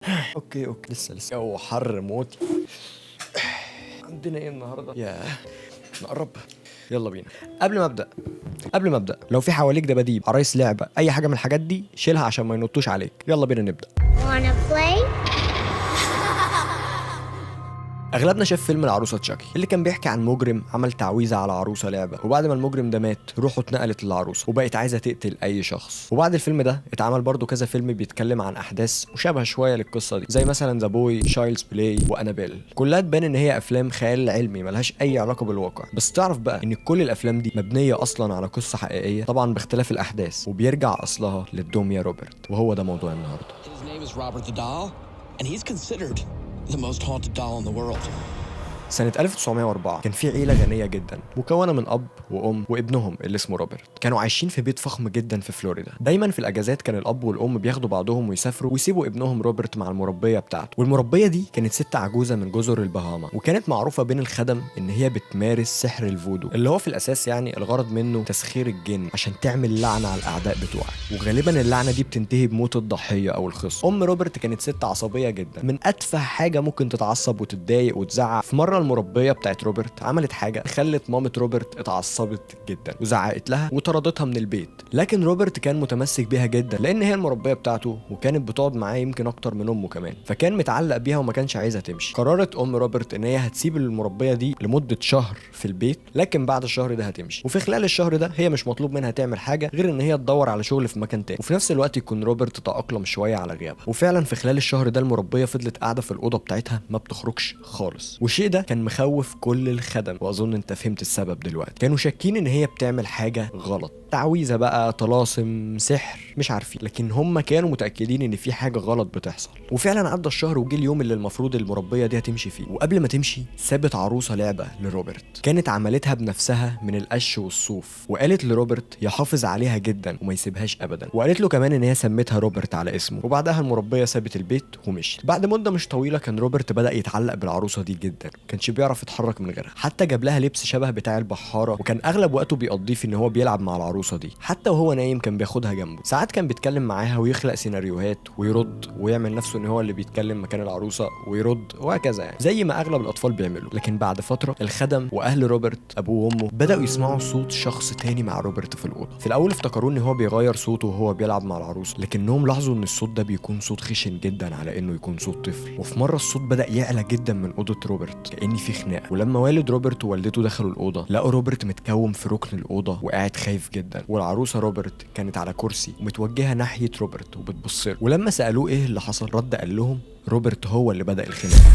okay okay، لسه لسه جو حر موت. عندنا ايه النهارده؟ ياه نقرب، يلا بينا. قبل ما ابدا لو في حواليك دباديب، عرايس لعبه، اي حاجة من الحاجات دي شيلها عشان ما ينطوش عليك. يلا بينا نبدا. Wanna play? اغلبنا شاف فيلم العروسة تشاكي اللي كان بيحكي عن مجرم عمل تعويذه على عروسه لعبه، وبعد ما المجرم ده مات روحه اتنقلت للعروسه وبقت عايزه تقتل اي شخص. وبعد الفيلم ده اتعمل برضه كذا فيلم بيتكلم عن احداث مشابهة شوية للقصة دي، زي مثلا The Boy، Child's Play، وانابيل. كلها تبان ان هي افلام خيال علمي ملهاش اي علاقة بالواقع، بس تعرف بقى ان كل الافلام دي مبنية اصلا على قصة حقيقية، طبعا باختلاف الاحداث، وبيرجع اصلها للدميه روبرت، وهو ده موضوع النهارده. His name is Robert the Doll, and he's considered the most haunted doll in the world. سنة 1904 كان في عيلة غنية جدا مكونة من أب وأم وابنهم اللي اسمه روبرت. كانوا عايشين في بيت فخم جدا في فلوريدا. دايما في الأجازات كان الأب والأم بياخدوا بعضهم ويسافروا ويسيبوا ابنهم روبرت مع المربية بتاعته. والمربية دي كانت ست عجوزة من جزر البهاما، وكانت معروفة بين الخدم إن هي بتمارس سحر الفودو، اللي هو في الأساس يعني الغرض منه تسخير الجن عشان تعمل لعنة على الأعداء بتوعك، وغالبا اللعنة دي بتنتهي بموت الضحية أو الخصم. أم روبرت كانت ست عصبية جدا، من أتفه حاجة ممكن تتعصب وتتضايق وتزعق. في مرة المربية بتاعت روبرت عملت حاجة خلت مامة روبرت اتعصبت جدا وزعقت لها وطردتها من البيت، لكن روبرت كان متمسك بيها جدا لأن هي المربية بتاعته وكانت بتقعد معاه يمكن أكتر من أمه كمان، فكان متعلق بيها وما كانش عايزها تمشي. قررت أم روبرت إن هي هتسيب المربية دي لمدة شهر في البيت، لكن بعد الشهر ده هتمشي، وفي خلال الشهر ده هي مش مطلوب منها تعمل حاجة غير إن هي تدور على شغل في مكان تاني، وفي نفس الوقت يكون روبرت تأقلم شوية على غيابها. وفعلا في خلال الشهر ده المربية فضلت قاعدة في الأوضة بتاعتها ما بتخرجش خالص، والشيء ده كان مخوف كل الخدم، واظن انت فهمت السبب دلوقتي. كانوا شاكين ان هي بتعمل حاجة غلط، تعويذه بقى، طلاسم، سحر، مش عارفين، لكن هم كانوا متاكدين ان في حاجة غلط بتحصل. وفعلا عدى الشهر وجه اليوم اللي المفروض المربيه دي هتمشي فيه، وقبل ما تمشي سابت عروسه لعبه لروبرت كانت عملتها بنفسها من القش والصوف، وقالت لروبرت يحافظ عليها جدا وما يسيبهاش ابدا، وقالت له كمان ان هي سمتها روبرت على اسمه. وبعدها المربيه سابت البيت ومشيت. بعد مده مش طويلة كان روبرت بدا يتعلق بالعروسه دي جدا، ما كانش بيعرف يتحرك من غيرها، حتى جاب لها لبس شبه بتاع البحارة، وكان اغلب وقته بيقضيه في ان هو بيلعب مع العروسة دي، حتى وهو نايم كان بياخدها جنبه. ساعات كان بيتكلم معاها ويخلق سيناريوهات ويرد ويعمل نفسه ان هو اللي بيتكلم مكان العروسة ويرد وهكذا، يعني زي ما اغلب الاطفال بيعملوا. لكن بعد فترة الخدم واهل روبرت ابوه وامه بداوا يسمعوا صوت شخص تاني مع روبرت في الاوضة. في الاول افتكروا ان هو بيغير صوته وهو بيلعب مع العروسة، لكنهم لاحظوا ان الصوت ده بيكون صوت خشن جدا على انه يكون صوت طفل. وفي مرة الصوت بدا يعلى جدا من اوضة روبرت كأن في خناقه، ولما والد روبرت ووالدته دخلوا الاوضة لقوا روبرت متكوم في ركن الاوضة وقاعد خايف جدا، والعروسه روبرت كانت على كرسي ومتوجهه ناحية روبرت وبتبص له. ولما سالوه ايه اللي حصل رد قال لهم روبرت هو اللي بدا الخناقة.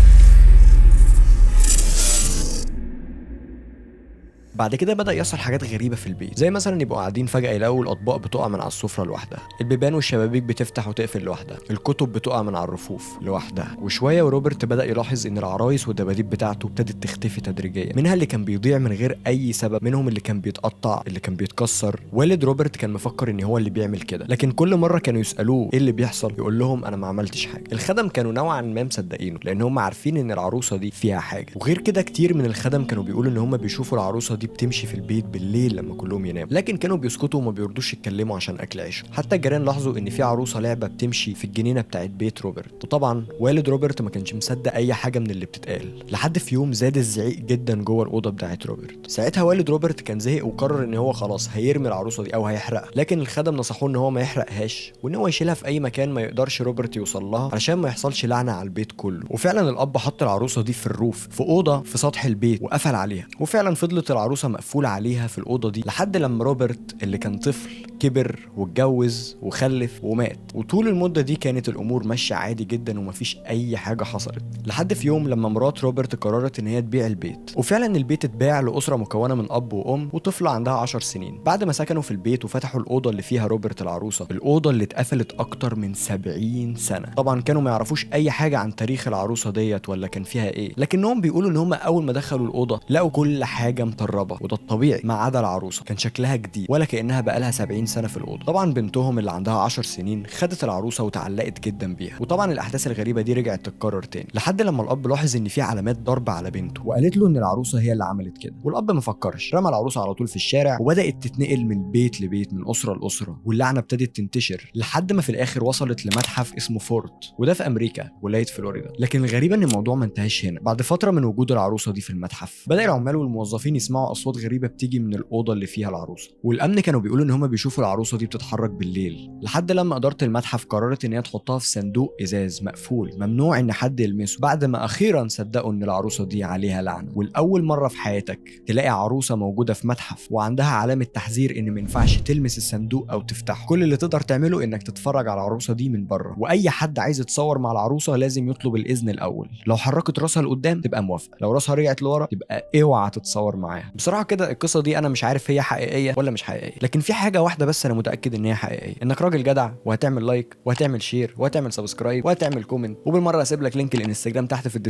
بعد كده بدأ يحصل حاجات غريبة في البيت، زي مثلا يبقوا قاعدين فجأة يلاقوا الأطباق بتقع من على السفرة لوحدها، البيبان والشبابيك بتفتح وتقفل لوحدها، الكتب بتقع من على الرفوف لوحدها. وشوية وروبرت بدأ يلاحظ إن العرايس والدباديب بتاعته ابتدت تختفي تدريجيا، منها اللي كان بيضيع من غير أي سبب، منهم اللي كان بيتقطع، اللي كان بيتكسر. والد روبرت كان مفكر إن هو اللي بيعمل كده، لكن كل مرة كانوا يسألوه إيه اللي بيحصل يقول لهم أنا ما عملتش حاجة. الخدم كانوا نوعا ما مصدقينه لأن هم عارفين إن العروسة دي فيها حاجة. وغير كده كتير من الخدم كانوا بيقولوا إن هم بيشوفوا العروسة دي بتمشي في البيت بالليل لما كلهم يناموا، لكن كانوا بيسكتوا وما بيرضوش يتكلموا عشان اكل عيشهم. حتى الجيران لاحظوا ان في عروسه لعبه بتمشي في الجنينة بتاعت بيت روبرت، وطبعا والد روبرت ما كانش مصدق اي حاجة من اللي بتتقال، لحد في يوم زاد الزعيق جدا جوه الاوضة بتاعت روبرت. ساعتها والد روبرت كان زهق وقرر ان هو خلاص هيرمي العروسة دي او هيحرقها، لكن الخدم نصحوه ان هو ما يحرقهاش وان هو يشيلها في اي مكان ما يقدرش روبرت يوصل لها علشان ما يحصلش لعنه على البيت كله. وفعلا الاب حط العروسة دي في ال roof في اوضة في سطح البيت وقفل عليها، وفعلا فضلت العروسة مقفولة عليها في الأوضة دي لحد لما روبرت اللي كان طفل كبر واتجوز وخلف ومات. وطول المدة دي كانت الأمور ماشية عادي جدا ومفيش أي حاجة حصلت، لحد في يوم لما مرات روبرت قررت إن هي تبيع البيت. وفعلا البيت اتباع لأسرة مكونة من أب وأم وطفلة عندها 10 سنين. بعد ما سكنوا في البيت وفتحوا الأوضة اللي فيها روبرت العروسة، الأوضة اللي اتقفلت أكتر من 70 سنة. طبعا كانوا ما يعرفوش أي حاجة عن تاريخ العروسة ديت ولا كان فيها إيه، لكنهم بيقولوا إن هم أول ما دخلوا الأوضة لقوا كل حاجة مطربة، وده الطبيعي ما عدا العروسة كان شكلها جديد ولا كانها بقالها 70 سنة سنة في الاوضه. طبعا بنتهم اللي عندها 10 سنين خدت العروسة وتعلقت جدا بيها. وطبعا الاحداث الغريبة دي رجعت تتكرر تاني، لحد لما الاب لاحظ ان في علامات ضرب على بنته، وقالت له ان العروسة هي اللي عملت كده. والاب ما فكرش، رمى العروسة على طول في الشارع، وبدات تتنقل من بيت لبيت، من اسره لاسرة، واللعنة ابتدت تنتشر لحد ما في الاخر وصلت لمتحف اسمه فورت، وده في امريكا، ولاية فلوريدا. لكن الغريب ان الموضوع ما انتهاش هنا. بعد فترة من وجود العروسة دي في المتحف، بدا العمال والموظفين يسمعوا اصوات غريبة بتيجي من الاوضة اللي فيها العروسه، والامن كانوا بيقولوا ان هم بيشوفوا العروسة دي بتتحرك بالليل، لحد لما ادارة المتحف قررت ان هي تحطها في صندوق ازاز مقفول ممنوع ان حد يلمسه، بعد ما اخيرا صدقوا ان العروسة دي عليها لعنه. ولاول مرة في حياتك تلاقي عروسه موجودة في متحف وعندها علامة تحذير ان ما ينفعش تلمس الصندوق او تفتحه. كل اللي تقدر تعمله انك تتفرج على العروسة دي من بره، واي حد عايز يتصور مع العروسة لازم يطلب الاذن الاول. لو حركت راسها لقدام تبقى موافقه، لو راسها رجعت لورا تبقى اوعى تتصور معاها. بصراحة كده القصة دي انا مش عارف هي حقيقية ولا مش حقيقيه، لكن في حاجة واحدة بس انا متاكد ان هي حقيقيه، انك راجل جدع وهتعمل like وهتعمل share وهتعمل subscribe وهتعمل comment، وبالمره اسيب لك link الانستجرام تحت في ال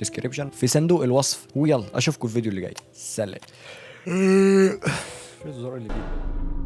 description في صندوق الوصف. ويلا اشوفكم الفيديو اللي جاي. سلام. الزرار اللي بيه.